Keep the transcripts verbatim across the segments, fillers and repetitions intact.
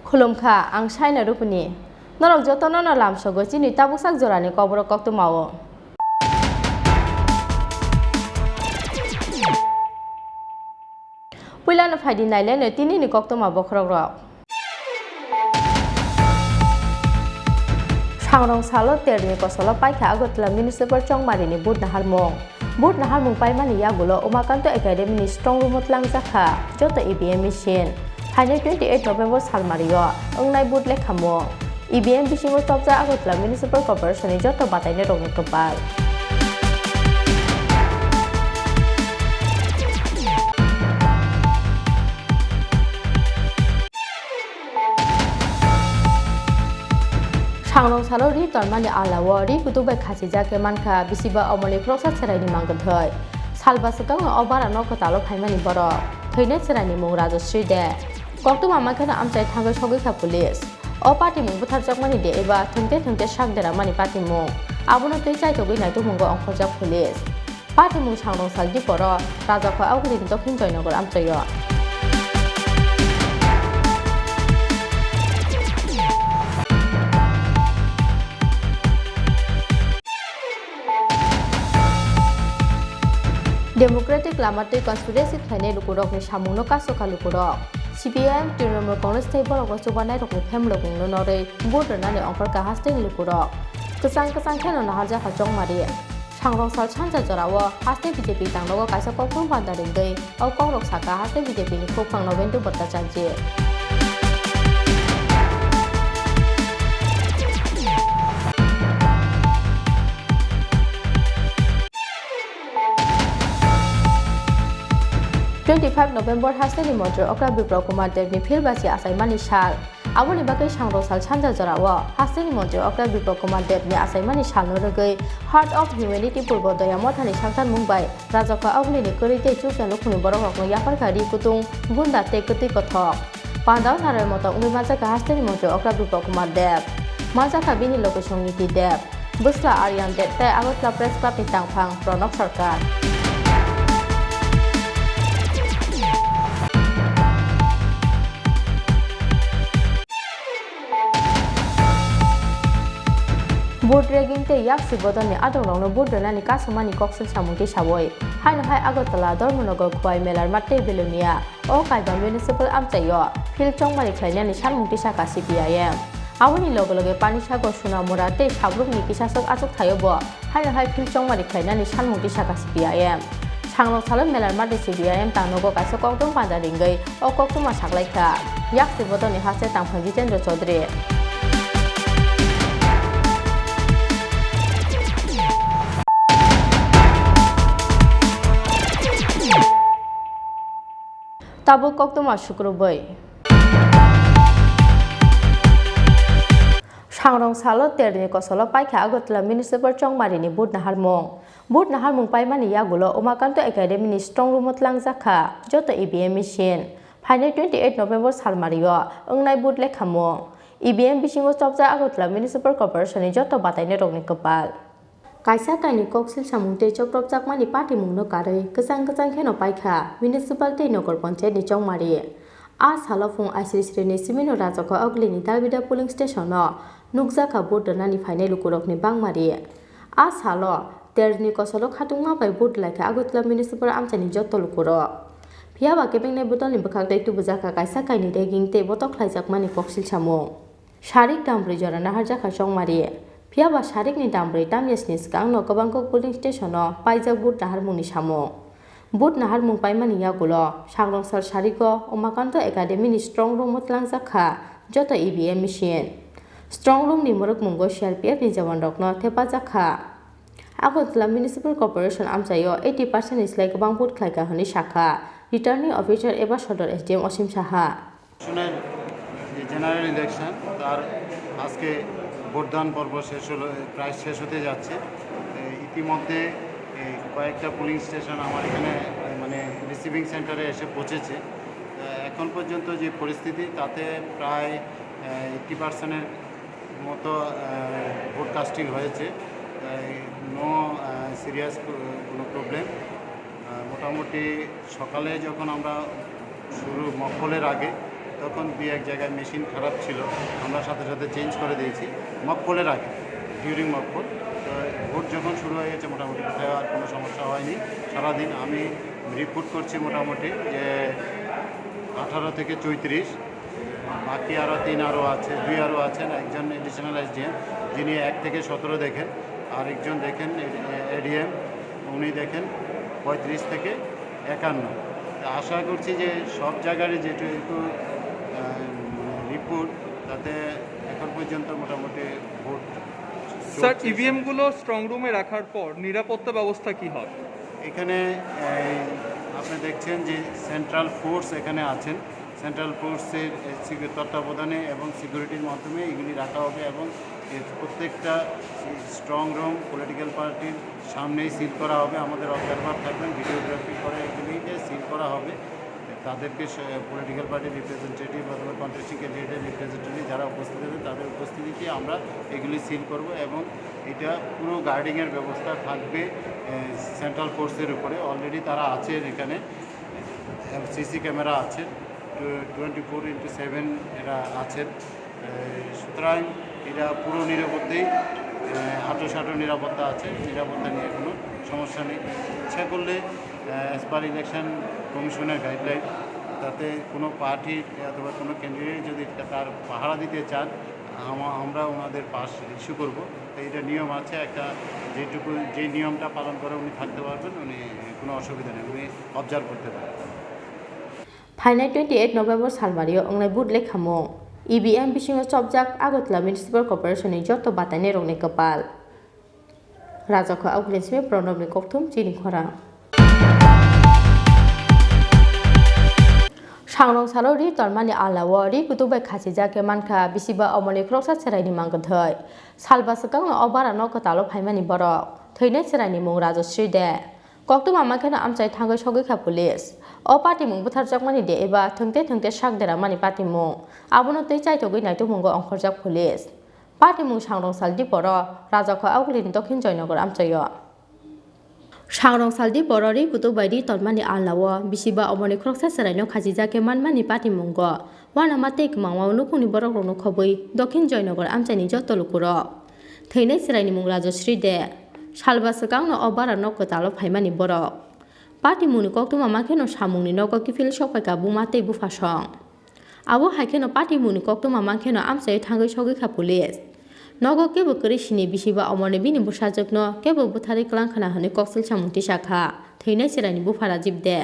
Khulumkha, ang Saina Rupini. Norok jotono no lamsogo chini tabuksak jorani Kokborok koktwmao. Puilano phaidi naileno tinini koktwma bokhorokrok. Sangrong salo terni kosolo paikha Agartala Municipal Chongmarini vote naharmung. Vote naharmung paimani yagulo Umakanto Academy ni strong room o twlangjakha joto E V M machine. Phainai twenty eight November salmario wngnai vote lekhamung. E V M bisingo chopjak Agartala Municipal Corporation ni joto batainairokni kwpal. Sangrong salo ri tonmani alao ri kutuk bai khachijak khe mankha bisiba omoni khoroksa chwraini mangkwthwi. Salba swkangno o bara nok kwtalo phaimani borok. Thwinai chwraini mung Rajasri de. Koktwma mankheno amchai thangwi sogwi kha police. O patimung butharjakmani de eba thwngte thwngte sak deramani patimung. Abono twi chaitogwi naitokmungo ongkhorjak police. Patimung Sangrong sal diporo Rajakha Augulini Dokhin Joynagar amchaio. Democratic lama twi conspiracy khlainai lukurokni samungno kasokha lukurok. C P I M, Trinamool Congress tei borokno chubanairokni phemlokmungno norwi vote rwnani ongkhorkha hasteni lukurok. Kwchang kwchang kheno naharjakha Chongmari. Sangrong sal sanja jorao haste B J P tangnogo kaisa kokthum panda ringwi o kokrok sakha haste B J P ni khukphang Nobendu Bhattacharjee. Twenty five November hasteni montri okra Bipro Kumar Debni philbasi achaimani sal. Aboni bagwi Sangrong sal sanja jorao hasteni montri okra Bipro Kumar Debni achaimani salno rwgwi Heart of Humanity Purbo Doya Mothani saktarmung bai Rajakha Augulini kwrwi tei chukya lukhuni borokrokno yapharkha ri kutung, gunda tei kwtwi kothok. Pandao naroi moto wngwi manjakha hasteni montri okra Bipro Kumar Deb. Manjakha bini logisong Niti Deb. Bwsla Aryan Deb tei Agartala Press Club ni tangphang Pranab Sarkar. Vote rigging tei yaksi bodolni adongrokno vote rwnani kasumani koksil samung tisaui haino hai Agartala, Dharmanagar, Khowai, Melarmat tei Belonia. O kaiba municipal amchaio field chongmari khlainani sanmung tisakha C P I M. Aboni loge loge Panisagar, Sonamura tei Sabrumni kisasok achukthai-o bo haino hai field chongmari khlainani sanmung tisakha C P I M. Sangrong salo Melarmat ni C P I M tangnogo kaisa koktwma panda ringwi o koktwma saklaikha yaksi bodolni haste tangphang Jitendra Chaudhary. Tabuk koktwma sukrubwi. Sangrong salo terni kosolo paikha Agartala Municipal Chongmarini vote naharmung. Vote naharmung paimani yagulo Umakanto Academy ni strong room o twlangjakha joto E V M machine. Phainai twenty eight November salmario wngnai vote lekhamung. E V M bisingo chopjak Agartala Municipal Corporation ni joto batainairokni kwpal. Kaisa kainwi koksil samung tei chopropjakmani patimungno karwi kwchang kwchang kheno paikha municipal tei nogor ponchayat ni chongmari. A salo phung aisri sri ni simino Rajakha Augulini Dalbida polling station o nukjakha vote rwnani phainai lukurokni bangmari. A salo terni kosolo khatungma bai vote laikha Agartala municipal amchaini joto lukurok. Phiyaba kebengnai bodolni bwkhak tei tubujakha kaisa kainwi rigging tei botok khlaijakmani koksil samung. Sarik tambrwi jora naharjakha chongmari. Phiya ba sarikni dambrwi tamyasni swkangno kwbangkuk polling station-o paijak vote naharmungni samung. Vote naharmung paimani yagulo Sangrongsal sarigo Umakanto Academy-ni strong room-o tlangjak kha joto E V M machine. Strong room-ni mwrwkmungo C R P F-ni jawanrokno thepajak kha. Agartala Municipal Corporation amchaio eighty percent ni slai kwbang vote khlaikha hwnwi sakha Returning Officer eba Sodor S D M Osim Saha. আসনের যে general election, তার আজকে ভোটদান পর্ব শেষ হলো, প্রায় শেষ হতে যাচ্ছে। এ, ইতিমধ্যে এই কয়েকটা পোলিং স্টেশন আমার এখানে, এ, মানে, রিসিভিং সেন্টারে এসে পৌঁছেছে। এ, এখন পর্যন্ত যে পরিস্থিতি, তাতে প্রায়, এ, এইট্টি পার্সেন্টের মতো, আহ, ভোট কাস্টিং হয়েছে। আহ, নো, আহ, সিরিয়াস কো-, কোনো প্রবলেম। আহ, মোটামুটি সকালে যখন আমরা শুরু মকপলের আগে, তখন দুই এক জায়গায় মেশিন খারাপ ছিল, আমরা সাথে সাথে চেঞ্জ করে দিয়েছি মকপলের আগে, ডিউরিং মকপল। তো ভোট যখন শুরু হয়ে গেছে, মোটামুটি কোথাও আর কোনো সমস্যা হয়নি। সারাদিন আমি রিপোর্ট করছি মোটামুটি যে আঠারো থেকে চৌত্রিশ, বাকি আরও তিন আরও আছে, দুই আরও আছেন, একজন অ্যাডিশনাল এসডিএম, যিনি এক থেকে সতেরো দেখেন, আরেকজন দেখেন এডিএম, উনি দেখেন পঁয়ত্রিশ থেকে একান্ন। তো আশা করছি যে সব জায়গারই যেটুকু, আহ, রিপোর্ট, তাতে এখন পর্যন্ত মোটামুটি ভোট স্যার, চলছে। ইভিএম গুলো স্ট্রং রুমে রাখার পর নিরাপত্তা ব্যবস্থা কি হয়? এখানে, এই, আপনি দেখছেন যে সেন্ট্রাল ফোর্স এখানে আছেন। সেন্ট্রাল ফোর্সের, এ, সিকিউ-, তত্ত্বাবধানে এবং সিকিউরিটির মাধ্যমে এগুলি রাখা হবে এবং এর প্রত্যেকটা স্ট্রং রুম পলিটিক্যাল পার্টির সামনেই সিল করা হবে। আমাদের অবজারভার থাকবেন, ভিডিওগ্রাফি করে এগুলিকে সিল করা হবে। তাদেরকে সে-, পলিটিক্যাল পার্টির রিপ্রেজেন্টেটিভ অথবা কন্টেস্টিং ক্যান্ডিডেটের রিপ্রেজেন্টেটিভ যারা উপস্থিত আছেন, তাদের উপস্থিতিতে আমরা এগুলি সিল করব এবং এটা পুরো গার্ডিংয়ের ব্যবস্থা থাকবে, এ, সেন্ট্রাল ফোর্সের উপরে। অলরেডি তারা আছেন এখানে, সিসি ক্যামেরা আছে, টোয়েন্টি ফোর ইন্টু সেভেন এরা আছেন। এ, সুতরাং এরা পুরো নিরাপত্তেই, এ, হাঁটু সাঁটু নিরাপত্তা আছে, নিরাপত্তা নিয়ে কোনো সমস্যা নেই। ইচ্ছা করলে, এ, অ্যাজ পার ইলেকশন কমিশনের গাইডলাইন, তাতে কোনো পার্টি অথবা কোনো ক্যান্ডিডেট যদি তা-, তার পাহারা দিতে চান, আমা-, আমরা ওনাদের পাস ইস্যু করব। তো এটা নিয়ম আছে একটা, যেটুকু, যে নিয়মটা পালন করে উনি থাকতে পারবেন, উনি কোনো অসুবিধা নেই, উনি অবজার্ভ করতে পারবেন। Phainai twenty eight November salmario wngnai vote lekhamung. E V M bisingo chopjak Agartala Municipal Corporation ni joto batainairokni kwpal. Rajakho Augulin simi Pranobni kokthum chini khorang. Sangrong salo ri tonmani alao ri kutuk bai khachijak khe mankha bisiba omoni khoroksa cheraini mangkwthwi. Salba swkangno o bara nok kwtalo phaimani borok. Thwinai cheraini mung Rajasri de. Koktwma mankhe no amchai thangwi sogwi kha police. O patimung bwtharjakmani de eba thwngte thwngte sak deramani patimung. Abono tei chaitogwi naitukmungo ongkhorjak police. Patimung Sangrong sal diporo Rajakho Augulini Dokhin Joynagar amchaio. Sangrong sal diporo ri kutuk bai ri tonmani alnao bisiba omoni khoroksa chwraino khachijak khe manmani patimungo. Uanama tei kwmangma nukungni borokrokno khobwi Dokhin Joynagar amchaini joto lukurok. Thwinai chwraini mung Rajasri de. Salba swkangno o bara nok kwtalo phaimani borok. Patimungni koktwma mankhe no samungni nogo kiphil sokphaikha buma tei buphasong. Abo hai kheno patimungni koktwma mankhe no amchai thangwi sogwi kha police. Nogo kebo kwrwi sini bisiba omoni bini bwsajwkno kebo bwtharwi kwlang khna hwnwi koksil samung tisakha thwinai chwraini bupha Rajib de.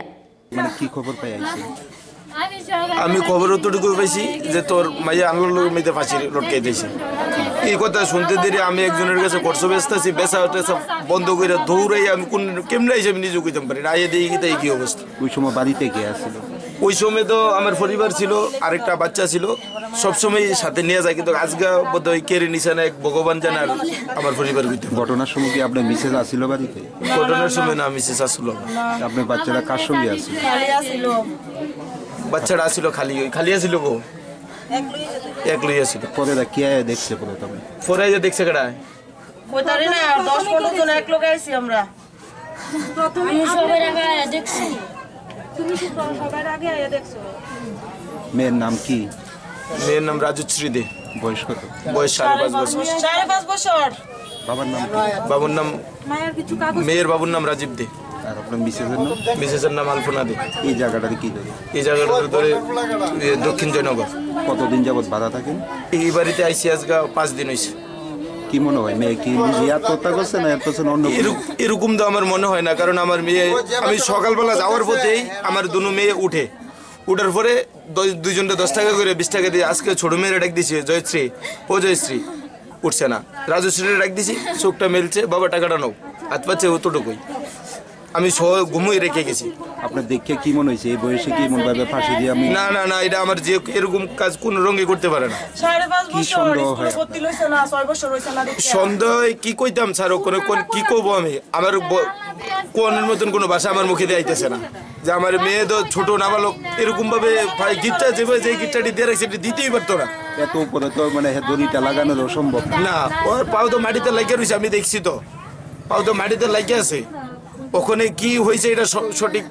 মানে কি খবর পাই আইছেন? আমি খবর অতটুকু পাইছি যে তোর মাইয়া আনলো মেয়েদের ফাঁসি লটকাই দিয়েছে। এই কথা শুনতে দেরি আমি একজনের কাছে খরচ ব্যস্ত আছি, বেচা টেচা বন্ধ করে দৌড়াই আমি কোন কেমনে হিসেবে নিজে কইতাম পারি না। আইয়া দেখি তাই কি অবস্থা। ওই সময় বাড়িতে কে আছিল? ওই সময় তো আমার পরিবার ছিল, আরেকটা বাচ্চা ছিল, সব সময় সাথে নিয়ে যায়, কিন্তু আজকে বোধহয় কেড়ে নিছে না, এক ভগবান জানে আর আমার পরিবার ভিতরে। ঘটনার সময় কি আপনার মিসেস আছিল বাড়িতে? ঘটনার সময় না, মিসেস আসলো না। আপনার বাচ্চারা কার সঙ্গে আছিল? খালি আছিল। বাচ্চারা আছিল খালি, ওই খালি আছিল গো। এক লই আছিল। পরে দা কে আয়া দেখছে প্রথমে? পরে যে দেখছে কেডা? কইতারি না, দশ পনেরো জন এক লগে আইছি আমরা। প্রথমে আমি সবার আগে আয়া দেখছি। তুমি তো সবার আগে আয়া দেখছো। মেয়ের নাম কি? মেয়ের নাম রাজশ্রী দে। বয়স কত? বয়স সাড়ে পাঁচ বছর। সাড়ে পাঁচ বছর। বাবার নাম কি? বাবুর নাম, মায়ের কিছু কাগজ মেয়ের বাবুর নাম রাজীব দে। আর আপনার মিসেসের নাম? মিসেসের নাম আলপনা দে। এই জায়গাটাতে কি ধরে? এই জায়গাটাতে ধরে, এ, দক্ষিণ জয়নগর। কতদিন যাবত ভাড়া থাকেন? এই বাড়িতে আইছি আজকে পাঁচ দিন হইছে। কি মনে হয়, মেয়ে কি নিজে আত্মহত্যা করছে না এর পেছনে অন্য কোনো? এরক-, এরকম তো আমার মনে হয় না, কারণ আমার মেয়ে, আমি সকালবেলা যাওয়ার পথেই আমার দুনো মেয়ে উঠে, উঠার পরে দ-, দুইজনটা দশ টাকা করে, বিশ টাকা দিয়ে, আজকে ছোট মেয়েরা ডাক দিছে, "জয়শ্রী, ও জয়শ্রী", উঠছে না। রাজশ্রীরে ডাক দিছি, চোখটা মেলছে, "বাবা, টাকাটা নাও।" হাত পাচ্ছে অতটুকুই। আমি সহ ঘুমোই রেখে গেছি। আপনার দেখে কি মনে হয়েছে, এই বয়সে কি এমন ভাবে ফাঁসি দিয়ে আমি? না, না, না, এটা আমার যে এরকম কাজ কোন রঙে করতে পারে না। সাড়ে পাঁচ কি বছর সন্দেহ স্কুলে হয় ভর্তি আপনার? লইছে না, ছয় বছর হইছে না, দেখে। সন্দেহ কি কইতাম স্যার, ওখানে কোন কি কব আমি? আমার ব-, কোন মতন কোনো ভাষা আমার মুখে দিয়ে আইতেছে না। যে আমার মেয়ে তো ছোট নাবালক, এরকম ভাবে ভাই গিট্টা যেভাবে যে গিট্টাটি দিয়ে রাখছে, এটা দিতেই পারতো না। এত উপরে তো মানে হে দড়িটা লাগানোরও সম্ভব না। না, ওর পাও তো মাটিতে লাগিয়ে রয়েছে, আমি দেখছি তো, পাও তো মাটিতে লাগিয়ে আছে। ওখানে কি হয়েছে এটা স-, সঠিক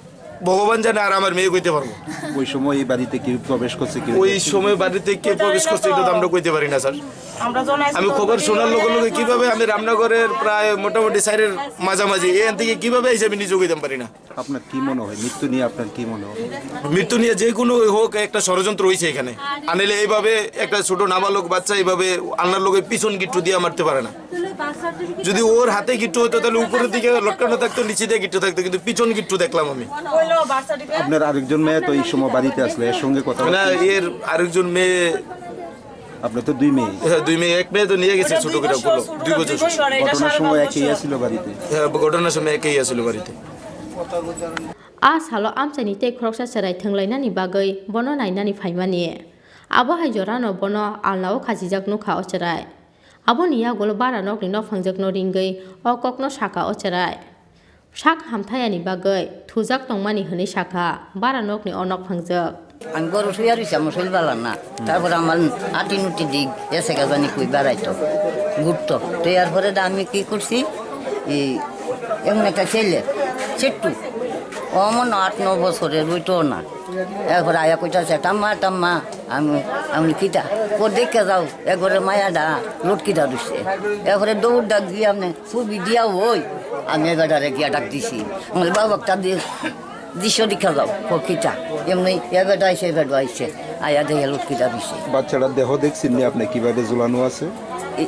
ভগবান জানে, আর আমার মেয়ে কইতে পারবো। ওই সময় এই বাড়িতে কেউ প্রবেশ করছে, কেউ ওই দেখছে? সময় বাড়িতে কে প্রবেশ করছে এটা তো আমরা কইতে পারি না স্যার। আমরা জানাইছি আমি তো খবর ওদের শোনার লগে লগে কিভাবে আমি রান্নাঘরের প্রায় মোটামুটি সাইডের মাঝামাঝি, এখান থেকে কিভাবে এসে আমি নিজে কইতাম পারি না। আপনার কি মনে হয়, মৃত্যু নিয়ে আপনার কি মনে হয়? মৃত্যু নিয়ে যে কোনো হোক, একটা ষড়যন্ত্র হয়েছে এখানে। আনলে এইভাবে একটা ছোট নাবালক বাচ্চা এইভাবে আন্নার লোকের পিছন গিট্টু দিয়ে মারতে পারে না। যদি ওর হাতে গিট্টু হতো, তাহলে উপরের দিকে লটকানো থাকতো, নিচে দিয়ে গিট্টু থাকতো, কিন্তু পিছন গিট্টু দেখলাম আমি। আপনার আরেকজন মেয়ে তো এই সময় বাড়িতে আসলে, এর সঙ্গে কথা না, বলতে? এর আরেকজন মেয়ে। আপনার তো দুই মেয়ে। হ্যাঁ, দুই মেয়ে, এক মেয়ে তো নিয়ে গেছে ছোট করে, ষোলো, দুই বছর। ঘটনার সময় একই আছিল বাড়িতে? হ্যাঁ, ঘটনার সময় একই আছিল বাড়িতে। A salo amchaini tei khoroksa chwrai thwnglainani bagwi bono nainani phaimani. Abo hai jorano bono alnao khachijak nukha o chwrai. Aboni yagulo bara nokni nokphangjakno ringwi o kokno sakha o chwrai. Sak hamthayani bagwi thujak tongmani hwnwi sakha bara nokni o nokphangjak. আমি গরু শুয়ে রয়েছি, আমার শরীর ভালো না। তারপরে আমার আটি নুটি দিক এসে গেছে, আমি কই বেড়াইতো, ঘুরতো। তো এরপরে দা আমি কি করছি, এই এমন একটা ছেলে, ছেট্টু, ও মনে হয় আট ন বছরের, ওইটাও না। এরপরে আয়া কইতাছে, "টাম্মা, টাম্মা।" আমি, আমি, "কিতা?" "ও দেখে যাও, এ ঘরে মায়া দা, লটকি দা দিচ্ছে।" এরপরে দৌড় ডাক দিয়ে আপনি ছবি দিয়া ওই, আমি এ বেটারে গিয়া ডাক দিছি। আমার বাবা একটা দিয়ে দৃশ্য দেখা যাও, ও কিতা? এমনি এ বেটা আইছে, এ বেটা আইছে, আয়া দেখে লটকি দা দিচ্ছে। বাচ্চাটার দেহ দেখছেন নি আপনি কিভাবে ঝুলানো আছে? এই,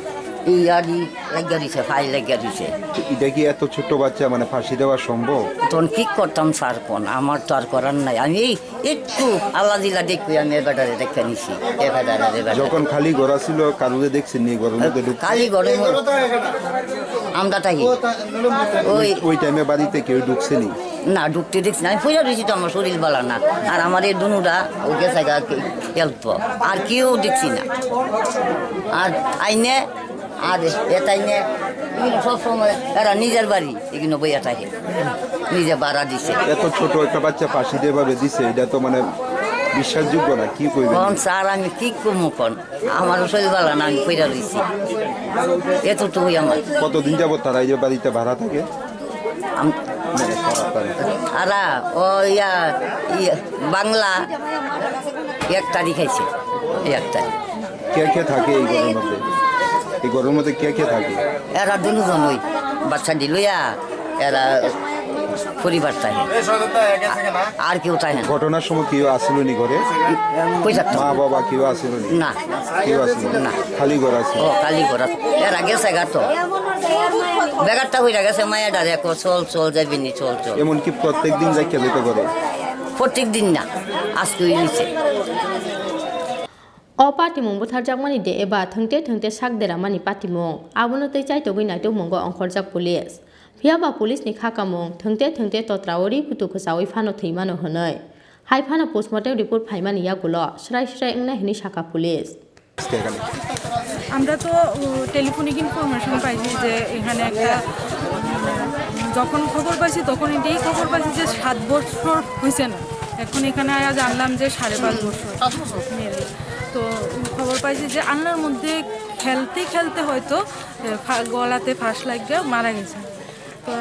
এই আদি লাগিয়া দিছে, ফাইল লাগিয়া দিছে। তো এটা কি এত ছোট বাচ্চা, মানে, ফাঁসি দেওয়া সম্ভব? তখন কি করতাম স্যার, কোন? আমার তো আর করার নাই। আমি এই একটু আল্লাহ দিলা দেখবি, আমি এ বেটারে দেখে নিছি, এ বেটারে, এ বেটারে। যখন খালি ঘর ছিল, কারোরে দেখছেন নি ঘরের মধ্যে ঢুকতে? খালি ঘরের মধ্যে আমরা থাকি। ওই ওই টাইমে বাড়িতে কেউ ঢুকছে নি? না, ঢুকতে দেখছি না। আমি পড়ে রয়েছি তো, আমার শরীর ভালো না। আর আমার এই দুনুরা ও গেছে গা কি হেল্প। আর কেউ দেখছি না। আর আইনে, আর এটাই নে, এগুলো সব সময় এরা নিজের বাড়ি, এগুলো বইয়া থাকে। নিজে ভাড়া দিছে। এত ছোট একটা বাচ্চা ফাঁসি দিয়ে ভাবে দিছে, এটা তো মানে বিশ্বাসযোগ্য না, কি কইবেন? কোন স্যার, আমি কি কমু কোন? আমার শরীর ভালো না, আমি পড়ে রয়েছি। এতটুকুই আমার। কতদিন যাবত তারা এই যে বাড়িতে ভাড়া থাকে? আম-, আরা, ও ইয়া, ইয়া, বাংলা এক তারিখ আইছে, এক তারিখ। কে কে থাকে এই ঘরের মধ্যে? এই ঘরের মধ্যে কে কে থাকে? এরা দুজনই, বাচ্চা দিলইয়া, এরা পরিবার থাকে। আর কেউ থাকে না। ঘটনার সময় কেউ আসলো নি ঘরে? কই থাকতো? মা বাবা কেউ আসলো নি? না। কেউ আসলো না? না। খালি ঘর আছে? ও, খালি ঘর আছে। এরা গেছে গা তো। বেগারটা হইরা গেছে, মায়া ডারে কো, "চল, চল, যাবি নি, চল, চল।" এমনকি প্রত্যেক দিন যাই খেলে তো ঘরে? প্রত্যেক দিন না, আজকে হইছে। O patimung butharjakmani de eba thwngte thwngte sak deramani patimung? Abono tei chaitogwi naitukmungo ongkhorjak police. Phiyaba police ni khakamung thwngte thwngte totrao ri kutu kwchaui phano thwimano hwnwi. Hai phano postmortem report phaimani yagulo srai srai wngnai hwnwi sakha police. আমরা তো telephonic information পাইছি যে এখানে একটা, উম, যখন খবর পাইছি তখন এটাই খবর পাইছি যে সাত বছর হয়েছে না। এখন এখানে আয়া জানলাম যে সাড়ে পাঁচ বছর মেয়ের। তো খবর পাইছি যে আলনার মধ্যে খেলতে খেলতে হয়তো, এ, ফা-, গলাতে ফাঁস লাগিয়ে মারা গেছে। তো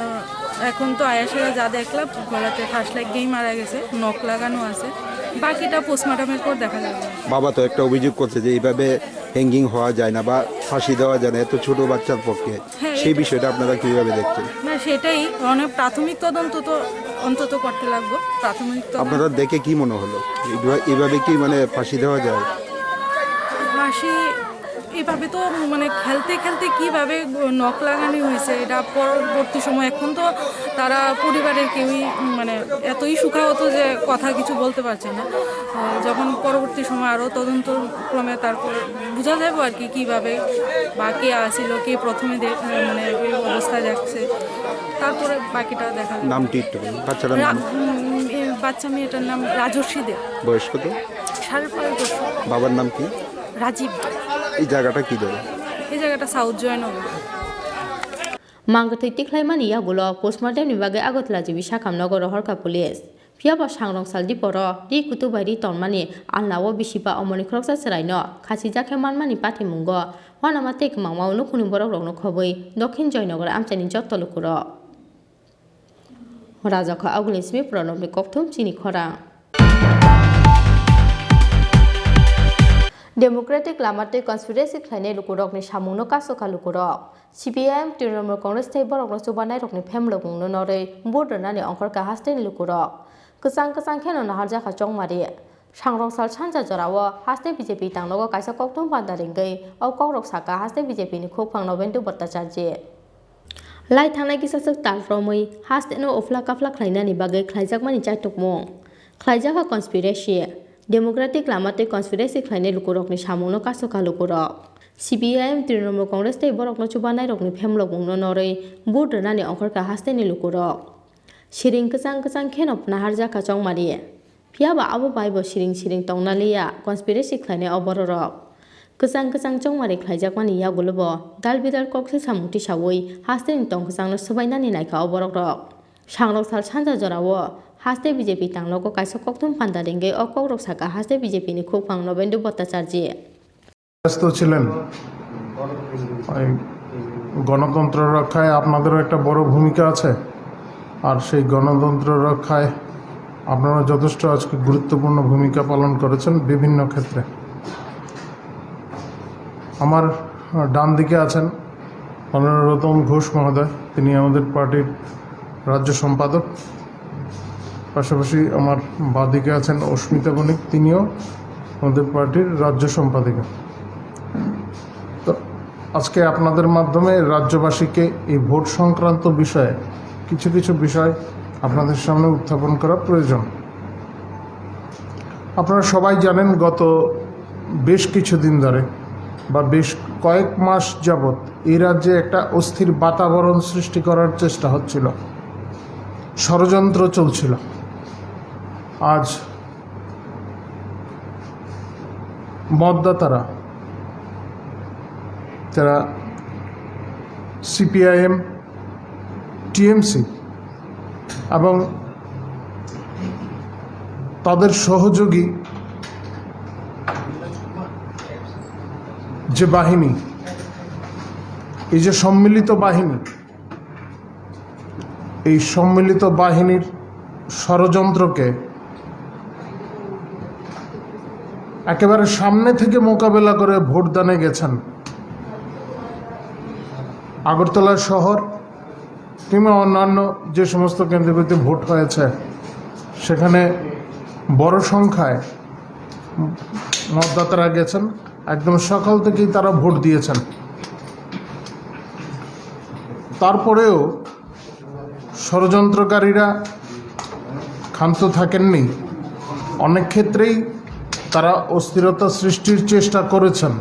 এখন তো আয়া সেরা যা দেখলাম, গলাতে ফাঁস লাগিয়েই মারা গেছে, নখ লাগানো আছে। বাকিটা পোস্টমর্টমের পর দেখা যাবে। বাবা তো একটা অভিযোগ করছে যে এইভাবে হ্যাঙ্গিং হওয়া যায় না বা ফাঁসি দেওয়া যায় না এত ছোট বাচ্চার পক্ষে। হ্যাঁ, সেই এটা বিষয়টা আপনারা কিভাবে দেখছেন? না, সেটাই, মানে, প্রাথমিক তদন্ত তো অন্তত করতে লাগবো, প্রাথমিক তদন্ত। আপনারা দেখে কি মনে হলো? এইভাবে, এইভাবে কি, মানে, ফাঁসি দেওয়া যায়? ফাঁসি এভাবে তো মানে খেলতে খেলতে কিভাবে নখ লাগানি হয়েছে, এটা পরবর্তী সময়, এখন তো তারা পরিবারের কেউই মানে এতই শোকাহত যে কথা কিছু বলতে পারছে না। আহ, যখন পরবর্তী সময় আরও তদন্ত ক্রমে তারপর বোঝা যাবে আর কি, কিভাবে বা কে আসিল, কে প্রথমে দে-, মানে এই অবস্থা দেখছে, তারপরে বাকিটা দেখা যাবে। নামটি একটু বলুন, বাচ্চাটার রা-, নাম? উম, এই বাচ্চা মেয়েটার নাম রাজর্ষি দে। বয়স কত? সাড়ে পাঁচ বছর। বাবার নাম কি? রাজীব। এই জায়গাটা কি জায়গা? এই জায়গাটা সাউথ Joynagar. Mangtwi tikhlaimani yagulo postmortem ni bagwi Agartala G B Sakham nogo rohorkha police. Phiya ba sangrong sal diporo ri kutu bai ri tonmani alnao bisi ba omoni khoroksa chwraino khachijak khe manmani patimungo uanama tei kwmangma nukhungni borokrokno khobwi Dokhin Joynagar amchaini jotto lukurok. Rajakha Agulni simi Pranobni kokthum chini khorang. Democratic lama tei conspiracy khlainai lukurokni samungno kasokha lukurok. C P I M, Trinamool Congress tei borokno chubanairokni phemlokmungno norwi vote rwnani ongkhorkha hasteni lukurok. Kwchang kwchang kheno naharjakha chongmari. Sangrong sal sanja jorao haste B J P tangnogo kaisa kokthum panda ringwi o kokrok sakha haste B J P ni khukphang Nobendu Bhattacharjee. Lai thangnai kisa swk tal romwi hasteno uphla kaphla khlainani bagwi khlaijakmani chaitukmung. Khlaijakha conspiracy. Democratic lama tei conspiracy khlainai lukurokni samungno kasokha lukurok. C P I M, Trinamool Congress tei borokno chubanairokni phemlokmungno norwi vote rwnani ongkhorkha hasteni lukurok. Siring kwchang kwchang kheno naharjakha chongmari. Phiya ba abo bai bo siring siring tongna liya conspiracy khlainai o bororok. Kwchang kwchang chongmari khlaijakmani yagulo bo dal bidal kok se samung tisaui hasteni tong kwchangno swbainani naikha o borokrok. Sangrok sal sanja jorao haste B J P tangnogo kaisa kokthum panda ringwi o kokrok sakha haste B J P ni khukphang Nobendu Bhattacharjee. ব্যস্ত ছিলেন। এই গণতন্ত্র রক্ষায় আপনাদেরও একটা বড় ভূমিকা আছে, আর সেই গণতন্ত্র রক্ষায় আপনারা যথেষ্ট আজকে গুরুত্বপূর্ণ ভূমিকা পালন করেছেন বিভিন্ন ক্ষেত্রে। আমার, আহ, ডান দিকে আছেন অনারেবল রতন ঘোষ মহোদয়, তিনি আমাদের পার্টির রাজ্য সম্পাদক। পাশাপাশি আমার বাঁদিকে আছেন অস্মিতা বণিক, তিনিও আমাদের পার্টির রাজ্য সম্পাদিকা। তো আজকে আপনাদের মাধ্যমে রাজ্যবাসীকে এই ভোট সংক্রান্ত বিষয়ে কিছু কিছু বিষয় আপনাদের সামনে উত্থাপন করা প্রয়োজন। আপনারা সবাই জানেন, গত বেশ কিছুদিন ধরে বা বেশ কয়েক মাস যাবত এই রাজ্যে একটা অস্থির বাতাবরণ সৃষ্টি করার চেষ্টা হচ্ছিল, ষড়যন্ত্র চলছিল। আজ মতদাতারা, যারা সিপিআইএম, টিএমসি এবং তাদের সহযোগী যে বাহিনী, এই যে সম্মিলিত বাহিনী, এই সম্মিলিত বাহিনীর ষড়যন্ত্রকে একেবারে সামনে থেকে মোকাবেলা করে ভোটদানে গেছেন। আগরতলা শহর কিংবা অন্যান্য যে সমস্ত কেন্দ্রগুলিতে ভোট হয়েছে, সেখানে বড় সংখ্যায় মতদাতারা গেছেন, একদম সকাল থেকেই তারা ভোট দিয়েছেন। তারপরেও ষড়যন্ত্রকারীরা ক্ষান্ত থাকেননি, অনেক ক্ষেত্রেই তারা অস্থিরতা সৃষ্টির চেষ্টা করেছেন।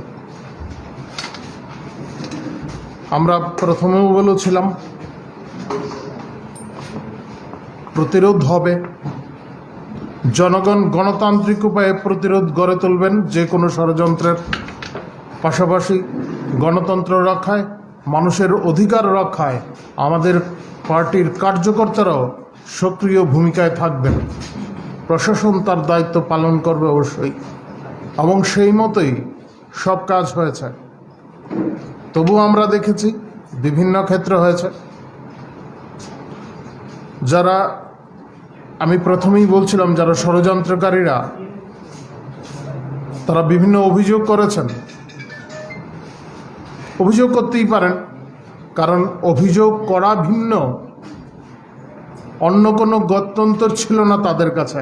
আমরা প্রথমেও বলেছিলাম, প্রতিরোধ হবে, জনগণ গণতান্ত্রিক উপায়ে প্রতিরোধ গড়ে তুলবেন যে কোনো ষড়যন্ত্রের। পাশাপাশি গণতন্ত্র রক্ষায়, মানুষের অধিকার রক্ষায় আমাদের পার্টির কার্যকর্তারাও সক্রিয় ভূমিকায় থাকবেন। প্রশাসন তার দায়িত্ব পালন করবে অবশ্যই, এবং সেই মতোই সব কাজ হয়েছে। তবু আমরা দেখেছি বিভিন্ন ক্ষেত্রে হয়েছে। যারা, আমি প্রথমেই বলছিলাম, যারা ষড়যন্ত্রকারীরা, তারা বিভিন্ন অভিযোগ করেছেন। অভিযোগ করতেই পারেন, কারণ অভিযোগ করা ভিন্ন, অন্য কোনো গত্যন্তর ছিল না তাদের কাছে।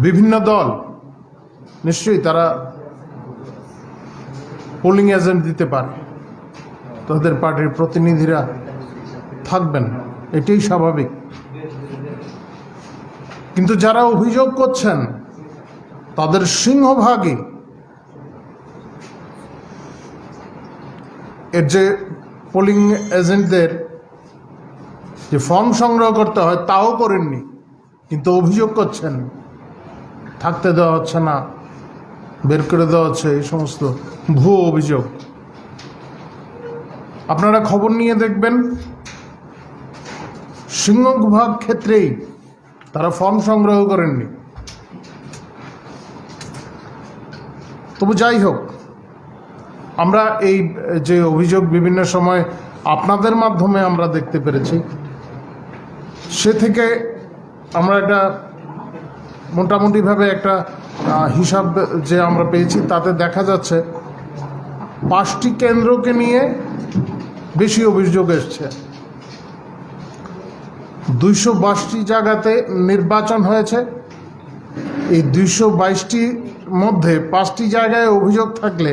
বিভিন্ন দল নিশ্চয়ই তারা পোলিং এজেন্ট দিতে পারে, তাদের পার্টির প্রতিনিধিরা থাকবেন, এটাই স্বাভাবিক। কিন্তু যারা অভিযোগ করছেন, তাদের সিংহভাগই এর যে পোলিং এজেন্টদের যে ফর্ম সংগ্রহ করতে হয়, তাও করেননি, কিন্তু অভিযোগ করছেন থাকতে দেওয়া হচ্ছে না, বের করে দেওয়া হচ্ছে, এই সমস্ত ভুয়ো অভিযোগ। আপনারা খবর নিয়ে দেখবেন, সিংহভাগ ক্ষেত্রেই তারা ফর্ম সংগ্রহ করেননি। তবু যাই হোক, আমরা এই যে অভিযোগ বিভিন্ন সময় আপনাদের মাধ্যমে আমরা দেখতে পেরেছি, সে থেকে আমরা একটা মোটামুটিভাবে একটা, আহ, হিসাব যে আমরা পেয়েছি, তাতে দেখা যাচ্ছে পাঁচটি কেন্দ্রকে নিয়ে বেশি অভিযোগ এসছে। দুইশো বাইশটি জায়গাতে নির্বাচন হয়েছে। এই দুইশো বাইশটির মধ্যে পাঁচটি জায়গায় অভিযোগ থাকলে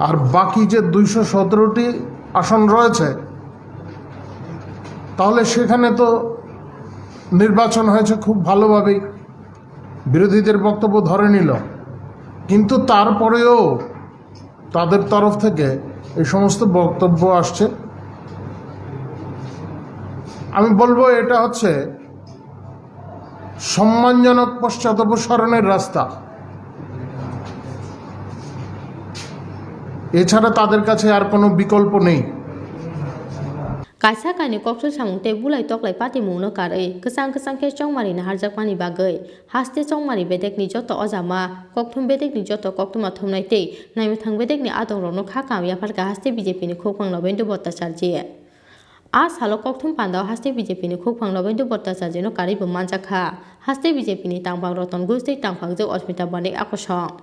আর বাকি যে দুইশো সতেরোটি আসন রয়েছে, তাহলে সেখানে তো নির্বাচন হয়েছে খুব ভালোভাবেই, বিরোধীদের বক্তব্য ধরে নিল, কিন্তু তারপরেও তাদের তরফ থেকে এই সমস্ত বক্তব্য আসছে। আমি বলবো, এটা হচ্ছে সম্মানজনক পশ্চাদপসরণের রাস্তা, এছাড়া তাদের কাছে আর কোনো বিকল্প নেই। Kaisa kainwi kokthum samung tei bulai toklai patimungno karwi kwchang kwchang khe chongmari naharjakmani bagwi haste chongmari bedekni joto ojama kokthum bedekni joto koktwma thumnai tei naimwthang bedekni adongrokno kha kam yapharkha haste B J P ni khukphang Lobendu Bhattacharjee. A salo kokthum pandao haste B J P ni khukphang Lobendu Bhattacharjee no karwi bo manjakha. Haste B J P ni tangphang Roton Ghosh tei tangphangjwk Asmita Banik a kosong.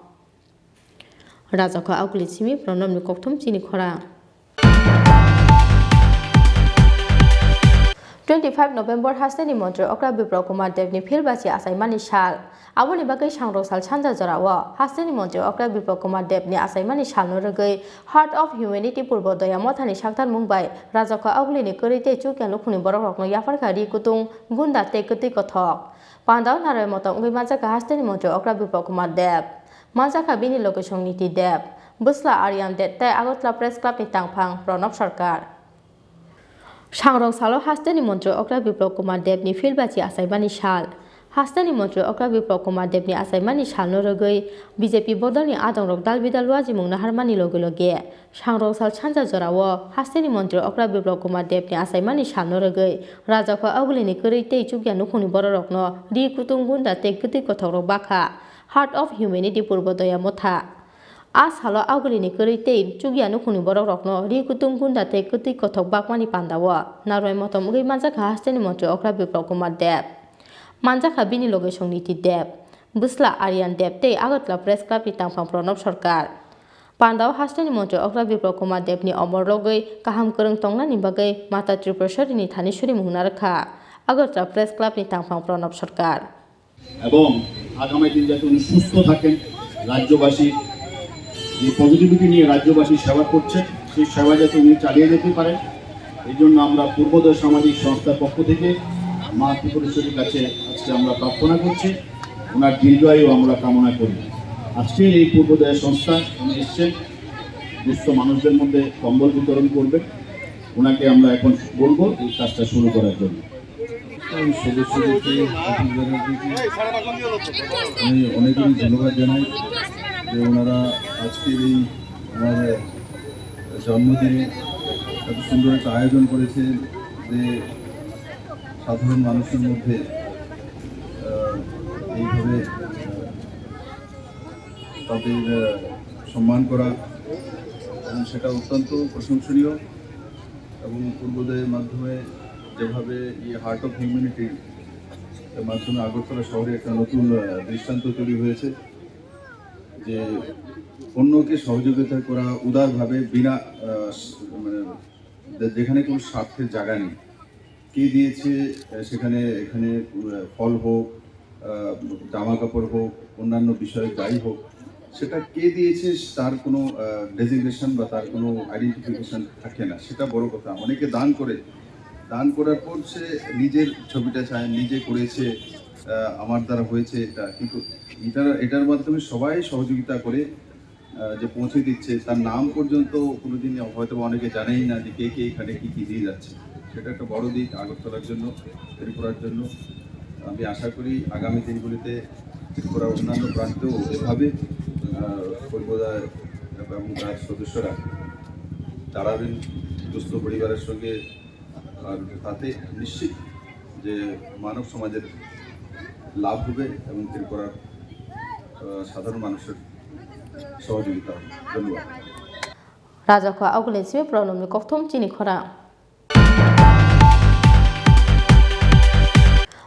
Rajakho Auguli simi Pranabni kokthum chini khorang. Twenty five November hasteni montri okra Biplab Kumar Debni phil bachi achaimani sal. Aboni bagwi sangrok sal sanja jorao hasteni montri okra Biplab Kumar Debni achaimani salno rwgwi Heart of Humanity Purbo Doya Mothani saktarmung bai Rajakho Augulini kwrwi tei chukya nukhungni borokrokno yapharkha ri kutung, gunda tei kwtwi kothok. Pandao naroi motom wngwi manjakha hasteni montri okra Biplab Kumar Deb. Manjakha bini logisong Niti Deb, bwsla Aryan Deb tei Agartala Press Club ni tangphang Pranab Sarkar. Sangrok salo hasteni montri okra Biplab Kumar Debni phil bachi achaimani sal. Hasteni montri okra Biplab Kumar Debni achaimani salno rwgwi B J P bodolni adongrok dal bidal luajimung naharmani loge loge sangrok sal sanja jorao hasteni montri okra Biplab Kumar Debni achaimani salno rwgwi Rajakho Augulini kwrwi tei chukya nukhungni borokrokno ri kutung, gunda tei kwtwi kothokrok bakha Heart of Humanity Purbo Doya Motha. A salo Augulini kwrwi tei chukya nukhungni borokrokno ri kutung, gunda tei kwtwi kothok bakmani pandao narwai motom wngwi manjakha hasteni montri okra Biplab Kumar Deb. Manjakha bini logisong Niti Deb, bwsla Aryan Deb tei Agartala Press Club ni tangphang Pranab Sarkar. Pandao hasteni montri okra Biplab Kumar Debni omor logwi kaham kwrwng tongnani bagwi Mata Tripureshwarini thani surimung narwkha Agartala Press Club ni tangphang Pranab Sarkar. এবং আগামী দিন যাতে উনি সুস্থ থাকেন, রাজ্যবাসী যে পজিটিভিটি নিয়ে রাজ্যবাসী সেবা করছে, সেই সেবা যাতে উনি চালিয়ে যেতে পারেন, এই জন্য আমরা পূর্বোদয় সামাজিক সংস্থার পক্ষ থেকে মা ত্রিপুরেশ্বরীর কাছে আজকে আমরা প্রার্থনা করছি, ওনার দীর্ঘায়ু আমরা কামনা করি। আজকে এই পূর্বোদয় সংস্থা উনি এসছেন, দুস্থ মানুষদের মধ্যে কম্বল বিতরণ করবেন, ওনাকে আমরা এখন বলবো এই কাজটা শুরু করার জন্য। এই সদস্যদেরকে, অতিথি যারা এসেছে, আমি অনেক অনেক ধন্যবাদ জানাই যে ওনারা আজকের এই আমার জন্মদিনে এত সুন্দর একটা আয়োজন করেছে, যে সাধারণ মানুষের মধ্যে, আহ, এইভাবে, আহ, তাদের, আহ, সম্মান করা, এবং সেটা অত্যন্ত প্রশংসনীয়। এবং পূর্বোদয়ের মাধ্যমে যেভাবে এই হার্ট অফ হিউম্যানিটির মাধ্যমে আগরতলা শহরে একটা নতুন, আহ, দৃষ্টান্ত তৈরি হয়েছে, যে অন্যকে সহযোগিতা করা উদারভাবে, বিনা, আহ, স-, মানে, যে-, যেখানে কোনো স্বার্থের জায়গা নেই। কে দিয়েছে, আহ, সেখানে, এখানে, আহ, ফল হোক, আহ, জামা কাপড় হোক, অন্যান্য বিষয়ে যাই হোক, সেটা কে দিয়েছে তার কোনো, আহ, ডেজিগনেশন বা তার কোনো আইডেন্টিফিকেশন থাকে না, সেটা বড় কথা। অনেকে দান করে, দান করার পর সে নিজের ছবিটা চায়, নিজে করেছে, আহ, আমার দ্বারা হয়েছে এটা, কিন্তু এটা, এটার মাধ্যমে সবাই সহযোগিতা করে, আহ, যে পৌঁছে দিচ্ছে, তার নাম পর্যন্ত কোনোদিন হয়তো বা অনেকে জানেই না যে কে কে এখানে কি কি দিয়ে যাচ্ছে। সেটা একটা বড় দিক আগরতলার জন্য, ত্রিপুরার জন্য। আমি আশা করি আগামী দিনগুলিতে ত্রিপুরার অন্যান্য প্রান্তেও এভাবে, আহ, পূর্বদা এবং তার সদস্যরা দাঁড়াবেন দুস্থ পরিবারের সঙ্গে। আর তাতে নিশ্চিত যে মানব সমাজের লাভ হবে এবং ত্রিপুরার, আহ, সাধারণ মানুষের সহযোগিতা হবে। ধন্যবাদ। Rajakho Augulin simi pronomni kokthum chini khorang.